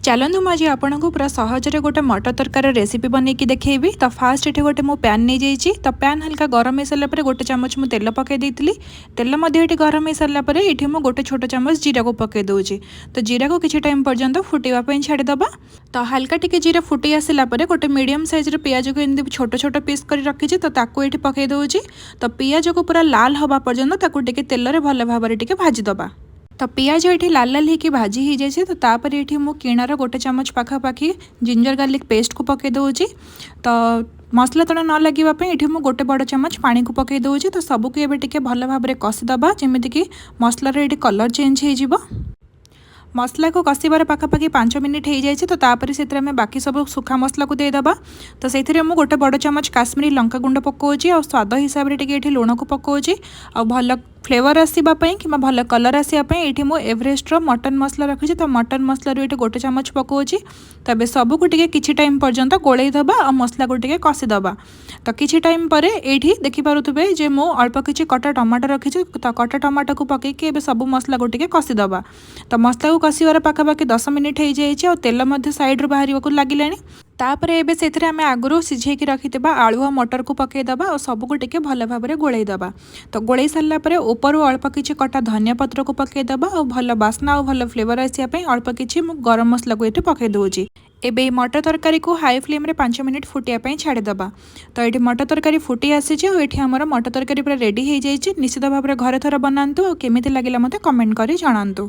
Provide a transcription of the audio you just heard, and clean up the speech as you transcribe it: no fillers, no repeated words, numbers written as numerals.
ଚାଲନ୍ତୁ, ମୁଁ ଆଜି ଆପଣଙ୍କୁ ପୁରା ସହଜରେ ଗୋଟେ ମଟର ତରକାରୀର ରେସିପି ବନେଇକି ଦେଖେଇବି। ତ ଫାଷ୍ଟ ଏଠି ଗୋଟେ ମୁଁ ପ୍ୟାନ୍ ନେଇଯାଇଛି। ତ ପ୍ୟାନ୍ ହାଲକା ଗରମ ହେଇସାରିଲା ପରେ ଗୋଟେ ଚାମଚ ମୁଁ ତେଲ ପକାଇ ଦେଇଥିଲି। ତେଲ ମଧ୍ୟ ଏଠି ଗରମ ହେଇସାରିଲା ପରେ ଏଠି ମୁଁ ଗୋଟେ ଛୋଟ ଚାମଚ ଜିରାକୁ ପକାଇ ଦେଉଛି। ତ ଜିରାକୁ କିଛି ଟାଇମ୍ ପର୍ଯ୍ୟନ୍ତ ଫୁଟିବା ପାଇଁ ଛାଡ଼ିଦେବା। ତ ହାଲକା ଟିକେ ଜିରା ଫୁଟି ଆସିଲା ପରେ ଗୋଟେ ମିଡ଼ିୟମ୍ ସାଇଜ୍ର ପିଆଜକୁ ଏମିତି ଛୋଟ ଛୋଟ ପିସ୍ କରି ରଖିଛି, ତ ତାକୁ ଏଠି ପକାଇ ଦେଉଛି। ତ ପିଆଜକୁ ପୁରା ଲାଲ ହେବା ପର୍ଯ୍ୟନ୍ତ ତାକୁ ଟିକେ ତେଲରେ ଭଲ ଭାବରେ ଟିକେ ଭାଜିଦେବା। ତ ପିଆଜ ଏଠି ଲାଲ ଲାଲ ହେଇକି ଭାଜି ହେଇଯାଇଛି। ତ ତାପରେ ଏଠି ମୁଁ କିଣାର ଗୋଟେ ଚାମଚ ପାଖାପାଖି ଜିଞ୍ଜର ଗାର୍ଲିକ୍ ପେଷ୍ଟକୁ ପକାଇ ଦେଉଛି। ତ ମସଲା ତଳେ ନ ଲାଗିବା ପାଇଁ ଏଠି ମୁଁ ଗୋଟେ ବଡ଼ ଚାମଚ ପାଣିକୁ ପକାଇ ଦେଉଛି। ତ ସବୁକୁ ଏବେ ଟିକେ ଭଲ ଭାବରେ କଷିଦେବା, ଯେମିତିକି ମସଲାର ଏଠି କଲର୍ ଚେଞ୍ଜ ହେଇଯିବ। ମସଲାକୁ କଷିବାର ପାଖାପାଖି 5 ମିନିଟ୍ ହେଇଯାଇଛି। ତ ତାପରେ ସେଥିରେ ଆମେ ବାକି ସବୁ ଶୁଖା ମସଲାକୁ ଦେଇଦେବା। ତ ସେଇଥିରେ ମୁଁ ଗୋଟେ ବଡ଼ ଚାମଚ କାଶ୍ମୀରୀ ଲଙ୍କା ଗୁଣ୍ଡ ପକାଉଛି ଆଉ ସ୍ୱାଦ ହିସାବରେ ଟିକେ ଏଠି ଲୁଣକୁ ପକାଉଛି। ଆଉ ଭଲ ଫ୍ଲେଭର୍ ଆସିବା ପାଇଁ କିମ୍ବା ଭଲ କଲର୍ ଆସିବା ପାଇଁ ଏଇଠି ମୁଁ ଏଭରେଷ୍ଟର ମଟନ୍ ମସଲା ରଖିଛି। ତ ମଟନ୍ ମସଲାରୁ ଏଇଠି ଗୋଟେ ଚାମଚ ପକାଉଛି। ତ ଏବେ ସବୁକୁ ଟିକେ କିଛି ଟାଇମ୍ ପର୍ଯ୍ୟନ୍ତ ଗୋଳେଇ ଦେବା ଆଉ ମସଲାକୁ ଟିକେ କଷିଦେବା। ତ କିଛି ଟାଇମ୍ ପରେ ଏଇଠି ଦେଖିପାରୁଥିବେ ଯେ ମୁଁ ଅଳ୍ପ କିଛି କଟା ଟମାଟୋ ରଖିଛି। ତ କଟା ଟମାଟୋକୁ ପକାଇକି ଏବେ ସବୁ ମସଲାକୁ ଟିକେ କଷିଦେବା। ତ ମସଲାକୁ କଷିବାର ପାଖାପାଖି 10 ମିନିଟ୍ ହେଇଯାଇଛି ଆଉ ତେଲ ମଧ୍ୟ ସାଇଡ଼୍ରୁ ବାହାରିବାକୁ ଲାଗିଲାଣି। ତାପରେ ଏବେ ସେଥିରେ ଆମେ ଆଗରୁ ସିଝେଇକି ରଖିଥିବା ଆଳୁ ଆଉ ମଟରକୁ ପକାଇଦେବା ଆଉ ସବୁକୁ ଟିକେ ଭଲ ଭାବରେ ଗୋଳେଇ ଦେବା। ତ ଗୋଳେଇ ସାରିଲା ପରେ ଉପରୁ ଅଳ୍ପ କିଛି କଟା ଧନିଆ ପତ୍ରକୁ ପକାଇଦେବା ଆଉ ଭଲ ବାସ୍ନା ଆଉ ଭଲ ଫ୍ଲେଭର ଆସିବା ପାଇଁ ଅଳ୍ପ କିଛି ମୁଁ ଗରମ ମସଲାକୁ ଏଠି ପକାଇ ଦେଉଛି। ଏବେ ଏଇ ମଟର ତରକାରୀକୁ ହାଇ ଫ୍ଲେମ୍ରେ 5 ମିନିଟ୍ ଫୁଟିବା ପାଇଁ ଛାଡ଼ିଦେବା। ତ ଏଠି ମଟର ତରକାରୀ ଫୁଟି ଆସିଛି ଆଉ ଏଠି ଆମର ମଟର ତରକାରୀ ପୁରା ରେଡ଼ି ହେଇଯାଇଛି। ନିଶ୍ଚିତ ଭାବରେ ଘରେ ଥରେ ବନାନ୍ତୁ ଆଉ କେମିତି ଲାଗିଲା ମୋତେ କମେଣ୍ଟ କରି ଜଣାନ୍ତୁ।